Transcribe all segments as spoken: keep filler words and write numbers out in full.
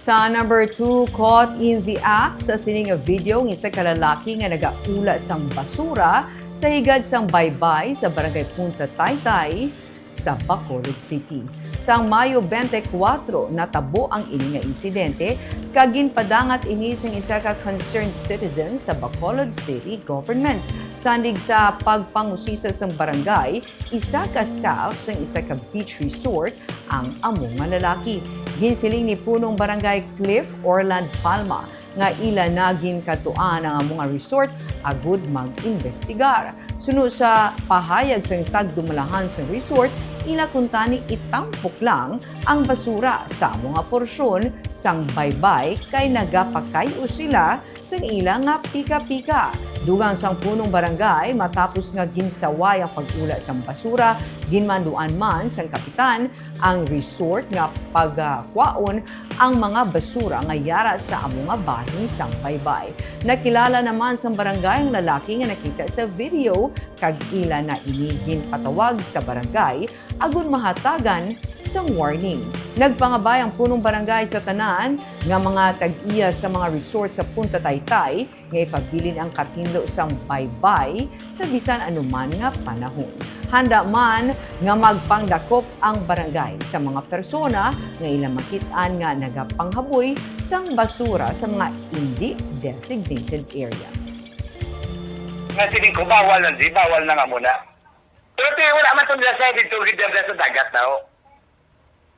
Sa number two, caught in the act sa sini nga video ang isa ka lalaki nga nagaula sang basura sa higad sang baybay sa Barangay Punta Taytay sa Bacolod City. Sang Mayo twenty-four, natabo ang ini nga insidente kag ginpadangat ini sang isa ka concerned citizen sa Bacolod City Government. Sandig sa pagpangusisa sang barangay, isa ka staff sang isa ka beach resort ang amo nga lalaki. Ginsiling ni Punong Barangay Cliff Orland Palma nga ila na ginkadtuan ang amo nga resort agud mag-imbestigar. Suno sa pahayag sang tagdumalahan sang resort, ila kuntani itampok lang ang basura sa amo nga porsyon sang baybay kay nagapakay-o sila sang ila nga pika-pika. Dugang sang punong barangay, matapos nga ginsaway ang pag-ula sang basura, ginmanduan man sang kapitan ang resort nga pagakwaon ang mga basura nga yara sa amo nga bahin sang baybay. Nakilala naman sang barangay ang lalaki nga nakita sa video kag ila na ini ginpatawag sa barangay agud mahatagan sang warning. Nagpangabay ang punong barangay sa tanan nga mga tag-iya sa mga resort sa Punta Taytay nga ipabilin ang katinlo sang baybay sa bisan anuman nga panahon. Handa man nga magpangdakop ang barangay sa mga persona nga ila makit-an nga nagapanghaboy sang basura sa mga indi designated areas. Nga siling ko, bawal na di, bawal na nga muna. Pero ti, wala man itong lasa dito, gidabla sa dagat daw.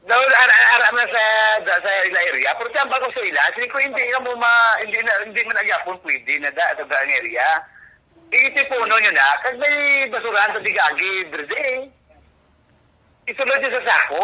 Daw, ara, ara man sa, da, sa ila area. Pero tambal ko sa ila, siling ko, hindi ka mo ma, hindi na, hindi man agyapon pwede na da, sa da ang area. Itipuno nyo na, kag may basurahan sa digagi, berde. Isulod nyo sa sako.